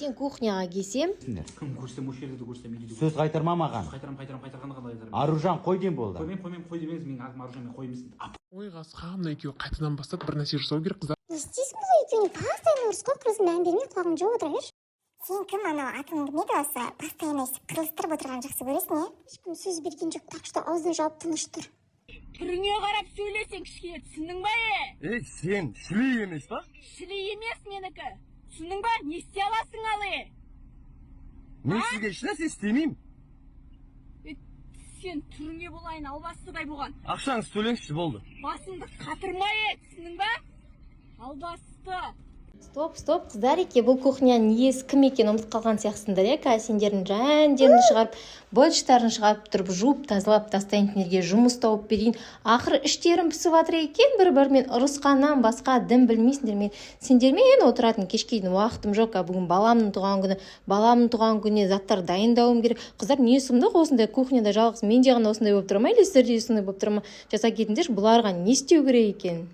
Ертең кухняға келсем. Кім көрсем, осы жерде де көрсем, үйде де. Сөз қайтарма маған. Қайтарамын, қайтарамын, қайтарғанда қалай қайтарамын? Аружан, қой деймін, болды. Қоймаймын, қоймаймын, қой демеңіз, менің атым Аружан, мен қой емеспін. Ой, қасқа, мына екеуі қайтадан бастады. Бір нәрсе жасау керек, қыздар. Не істейсің бұл екеуіне? Постоянно ұрыс қой. Құрысын, мән бермей, құлағын жауып отыра берші. Сен кім, анау атың кім еді, осы постоянно өйстіп қырылыстырып отырғанды жақсы көресің, иә? Ешкім сөз берген жоқ, так что аузын жауып, тыныш тұр. Түріңе қарап сөйлесең кішкене, түсіндің ба, е? Ей, сен шүлей емес па? Шіли емес менікі, түсіндің ба? Не істей аласың ал, е? Мен сізге ешнәрсе істемеймін. Е, сен түріңе болайын, албастыдай болған. Ақшаңызды төлеңізші, болды. Басыңды қатырма, е, түсіндің ба, албасты? Стоп, стоп, қыздареке, бұл кухняның иесі кім екенін ұмытып қалған сияқтысыңдар, иә? Қазір сендердің жандеріңді шығарып, быт-шыттарын шығарып тұрып, жуып тазалап тастайын, сендерге жұмыс тауып берейін. Ақыры іштерің пісіп жатыр екен, бір бірімен ұрысқаннан басқа дым білмейсіңдер. Мен сендермен отыратын кешке дейін уақытым жоқ, а бүгін баламның туған күні, баламның туған күніне заттар дайындауым керек. Қыздар, не сұмдық, осындай кухняда жалғыз менде ғана осындай болып тұра ма или сіздерде де сондай болып тұра ма? Жаза кетіңдерші, бұларға не істеу керек екен?